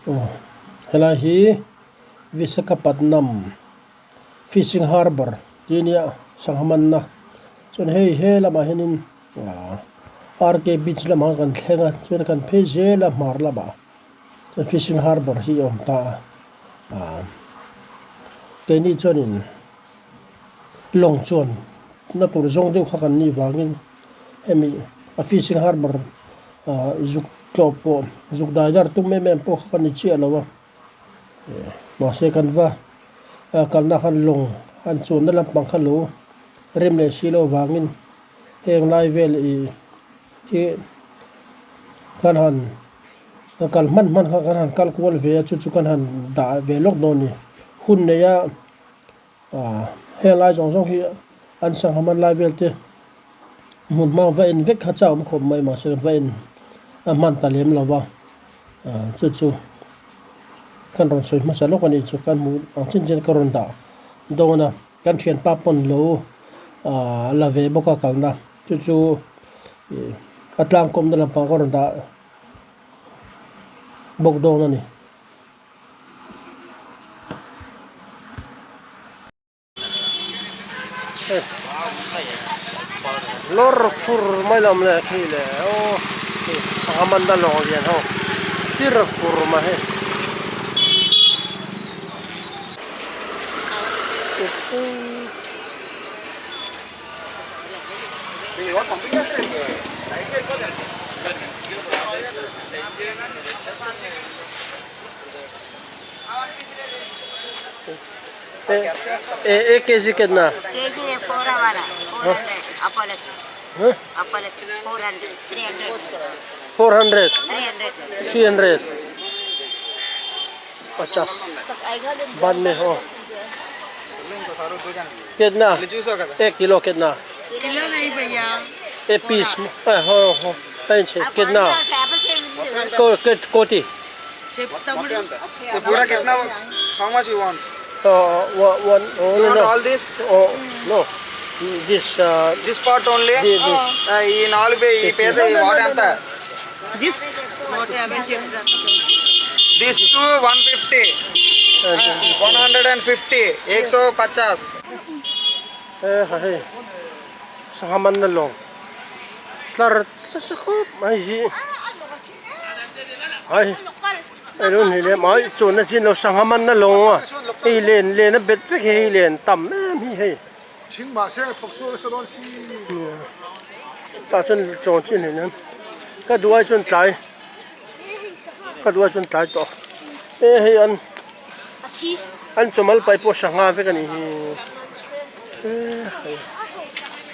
Aw helai hi Visakhapatnam fishing harbour tih a nia sangha manna chuan hei he lamah hianin ahh RK beach lamah kan thleng a chuan kan phei zel a hmar lamah chuan fishing harbour hi a awm ta a ahh keini chuanin lawng chuan na tur zawng deuh kha kan nih vangin hemi a fishing harbour ahh zuk tlawh pawh zuk dai dar tum em em pawh kha kan ni chiah lo a mahse kan va kalna khan lawng an chuanna lampang kha lo rem leh si loh avangin heng lai vel ih hi kan han kal hman hman kha kan han kal kual ve a chu chu kan han dah ve lawk dawn a ni hun nei a. Aaa heng lai zawng zawng hi an sangha man lai vel te hmun hma va en vek kha chau awm khawp mai mahse va en a hman ta lem lo va aaa chu chu kan rawn sawi hmasa lawk a nih chu kan hmuh ang chin chin ka rawn dah dawn a kan thianpa pawn lo aaa la ve bawk a kalna chu chu ih a tlangkawmna lampang ka rawn dah bawk dawn a ni. Lawr fur mai lo awm leh khi leh aw sangha man na lawng lian ho tir fur mai hei. एक के जी कितना के जी है फोर वाला 400 Apollo Apollo 400 300 400 300 300 अच्छा बाद में हो कितना एक किलो कितना किलो नहीं भैया एक पीस हो हो कितना को, कोटी तो पूरा कितना how much you want one you want all this no this this part only this ఈ నాలుగు ఈ పేద ఈ వాట ఎంత this this two one fifty one hundred and fifty ఏక్ సో పచాస్ hei sangha man na lawng tlar nasa khawp mai hi ai ai lo ni le mai chuan na chin lo sangha man na lawng a hei len len a bet vek hi hei len tam em hi hei tah chuan chaw chin hi nen ka duh ai chuan tlai ka duh ai chuan tlai tawh e hei an an chawmal pai pawh sangha vek a nih hi e hei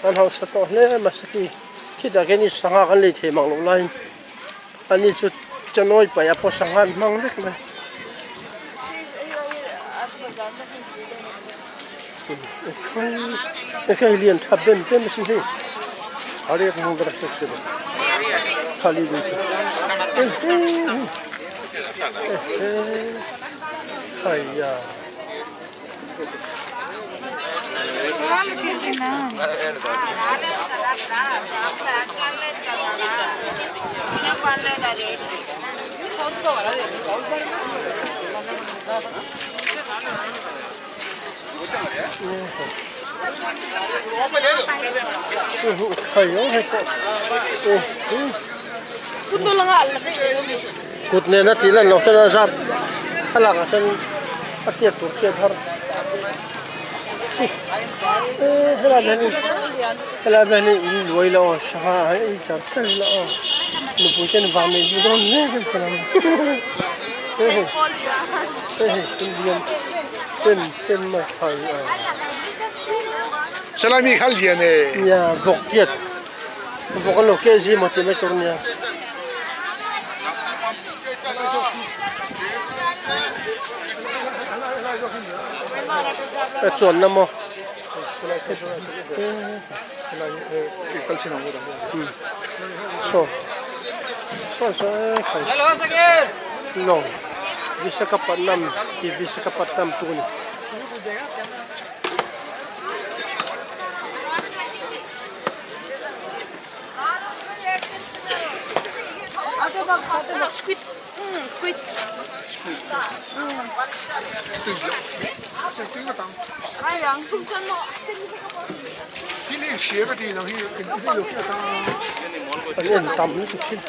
an hausa tawh hle mahse khi khitah khian sangha kan lei thei mang loh laiin Ani chu chanawi paih a pawh sangha an hmang vek mai. Hei lian tha bem bem asin hei khali hmang ber a hriat si lo khali lui chu haiya. Kut nena tih lan loh chuan a zat thlalak ah chuan a tiat tur chi a thar helai hian helai hian in luai la aw sangha a ei char char ila aw nupui ten vang nei duh dawn hle em chuan ang hei hei indian em em mai khai a. Chelai mi kha lian e. Nia vawk tiat vawk an lo keh zim maw tih mai tur ania. A chuanna maw saw saw saw lawng Visakhapatnam tih Visakhapatnam tu a ni. Squid. An en tam lutuk thin.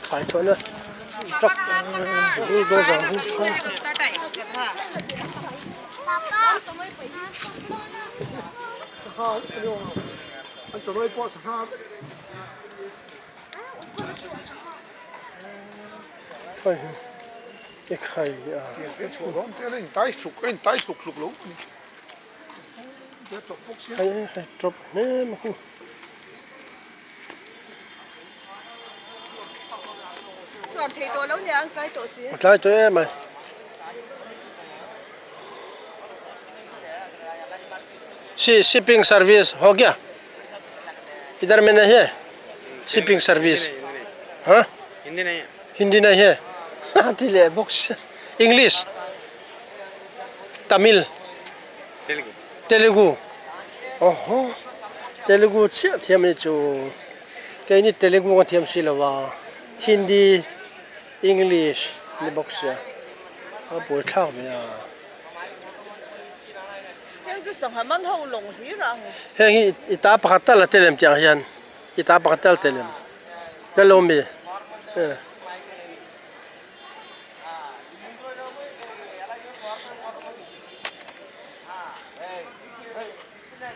Khai chuan a truck bulldozer hi khai a. Hei drop hnem a khu. Chuan thei tawh lo nia an tlai tawh si. A tlai tawh em ai. Si shipping service ho gya? Idhar mein nahi hai? Shipping service. Ha? Hindi nahi hai. Hindi nahi hai. Ti leh bawk sia. English. Tamil. Telugu. Telugu awhaw Telugu chiah thiam a ni chu keini Telugu ka thiam si lo a Hindi English ni bawk sia a buai thlak ve a. Heng chu sangha man ho lawng hlir a ang. Heng hi i ta pakhat tal a tel em tih ang hian i ta pakhat tal tel em tel lo mi eh.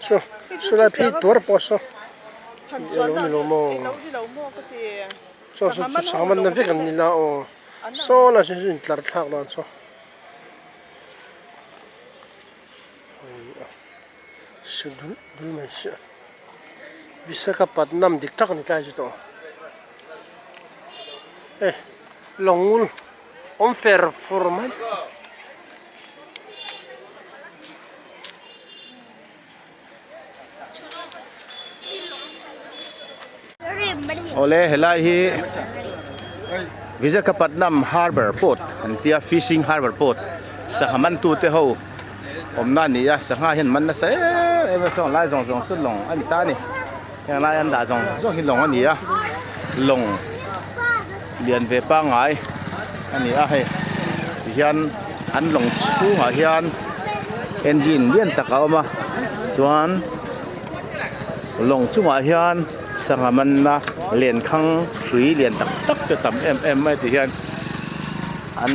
Saw saw lai phei tuar pawh saw ih alo ni lo maw saw saw chu sangha man na vek an ni la aw saw lai saw chu intlar thlak dan saw su dul dul mai sia Visakhapatnam dik tak a ni tlai chu tawh eh lawng awm fer fur mai. Awle helai hi Visakhapatnam harbour port an tia fishing harbour port sangha man tu te ho awmna a ni a sangha hian man nasa em em a saw lai zawng zawng chu lawng a ni ta a ni heng lai an dah zawng zawng hi lawng a ni a lawng lian ve pangngai a ni a hei tihian an lawng chhungah hian engine lian tak a awm a chuan lawng chungah hian sangha manna lenkhang hrui lian tak tak te tam em em mai tihian an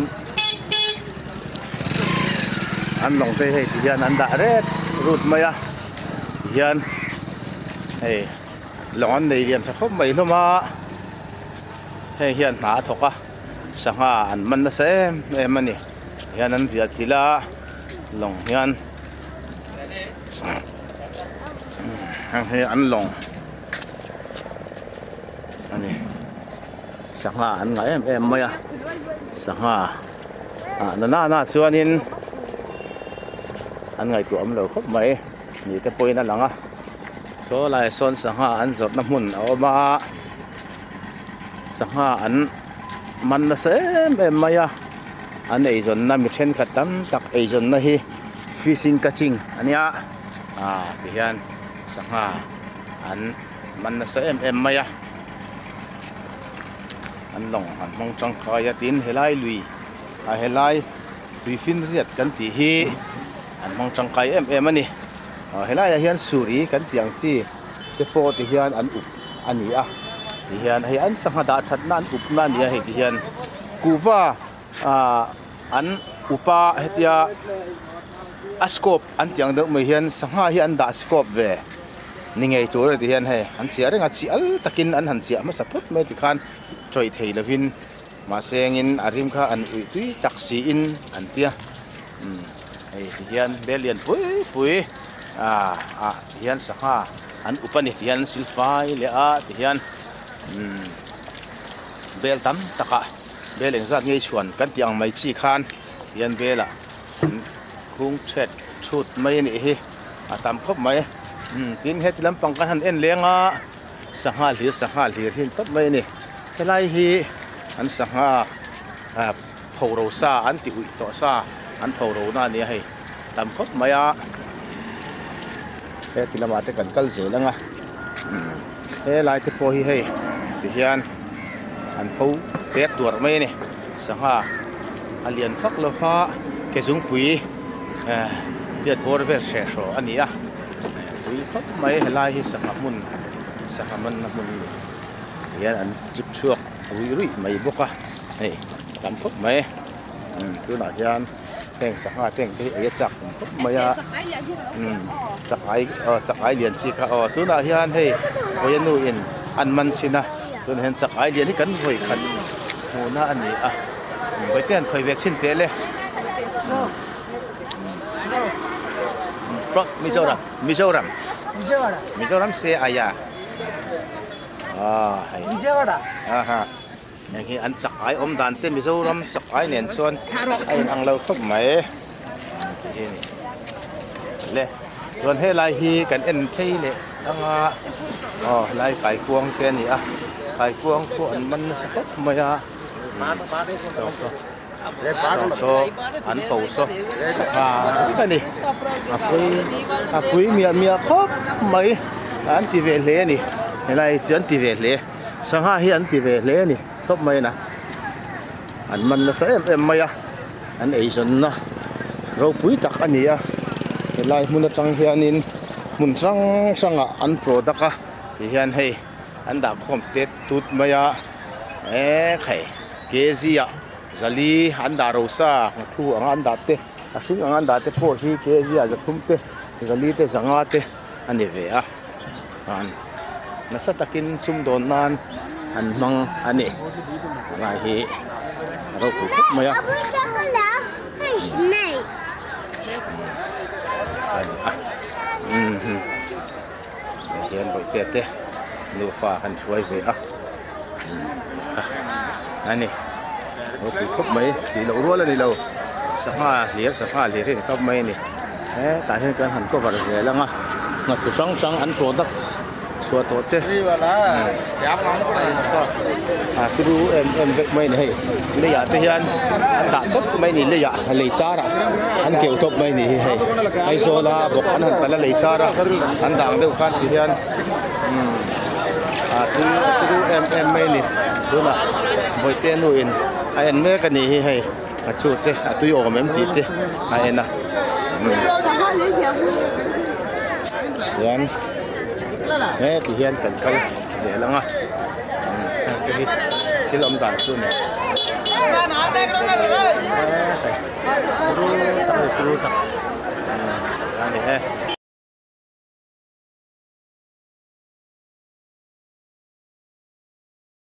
an lawng te hei tihian an dah ret rut mai a tihian hei lawng an nei lian tha khawp mai hlawm a. Hei hian hna a thawk a sangha an man nasa em em a ni hian an riah chilh a lawng hian heng hi an lawng a ni sangha an ngah em em mai a sangha ah na na chuanin an ngaihtuah awm lo khawp mai ni te pawhin a lang a saw laiah sawn sangha an zawrhna hmun a awm a. Sangha an man nasa em em mai a an eizawnna mi thenkhat tam tak eizawnna hi fishing catching a nia ah ti hian sangha an man nasa em em mai a an lawng an hmang tangkai a tin helai lui ah helai tuifinriat kan tih hi an hmang tangkai em em a ni ah helaiah hian suri kan tih ang chi. Te pawh ti hian an up a ni a ti hian hei an sangha dah that na an up na a ni a hei ti hian kuhva ah an up a hetia a scope an tih ang deuh mai hian sangha hi an dah scope ve ni ngei tur a ni ti hian hei an chiah reng a chi al takin an han chiah hmasa phawt mai tikhan tawih thei lovin mahse engin a rim kha an uih tui tak siin an tia umm hei ti hian bel lian pui pui ah ah ti hian sangha an up a ni ti hian an sil fai leh a ti hian umm bel tam tak ah bel engzat nge i chhuan kan tih ang mai chi khan ti hian bel ah an khung thet thut mai a nih hi a tam khawp mai umm tin heti lampang kan han en leng a. Sangha hlir sangha hlir hi a ni tawp mai a ni helai hi an sangha ah pho ro sa an ti uih tawh sa an pho ro na a nia hei tam khawp mai a heti lamah te kan kal zel ang a helai te pawh hi hei tihian an pho tet tuarh mai a ni sangha a lian vak lo va ke zungpui eh tiat bawr vel hreh hraw a ni a pui khawp mai helai hi sangha hmun sangha manna hmun a ni tihian an chip chhuak ruih ruih mai bawk a hei a tam khawp mai tunah hian heng sangha te ang te hi ei a chak awm khawp mai a chak ai aw chak ai lian chi kha aw tunah hian hei vawiin nu in an man chhin a tunah hian chak ai lian hi kan vawi khat hmuhna a ni a vawi te han khawi ve chhin teh le from Mizoram Mizoram Mizoram se aya ah hei aha. Heng hi an chak ai awm dan te Mizoram chak ai nen chuan a in ang lo khawp mai tih hi a ni le chuan helai hi kan en phei leh ang a aw helai kaikuang te a ni a kaikuang pawh an man nasa khawp mai a saw saw saw saw an ko saw sangha vek a ni a pui a pui miah miah khawp mai an ti ve hle a ni helai chu an ti ve hle. Sangha hi an ti ve hle a ni tawp mai a an man nasa em em mai a an eizawnna ropui tak a ni a helai hmun atang hianin hmun hrang hrangah an product a ti hian hei an dah khawm tet tut mai a eee khai kg ah zali an dah ro sa nghathu anga an dah te a hring anga an dah te pawh hi kg ah zathum te zali te zanga te a ni ve a. an nasa takin sumdawn nan an hmang a ni helai hi a ropui khawp mai a hian bawihte te nufa han hruai ve a a ni ropui khawp mai tih loh rual a ni lo sangha hlir sangha hlir hi a ni tawp mai a ni. Hetah hian kan han cover zel ang a nghathu hrang hrang an product chhuah tawh te a turu em em vek mai a ni hei leiah te hian an dah tawp mai a ni leiah lei char ah an keuh tawp mai a ni hi hei Aizawl a bawk an han talh a lei char a an dah ang deuh khan ti hian a turu em em mai a ni tunah bawihte nu in a en mek a ni hi hei. A chu te a tui awm em tih te a en a chuan heti hian kan kal zel ang a heng te hi thil awm dan chu a ni turu tak a ni turu tak.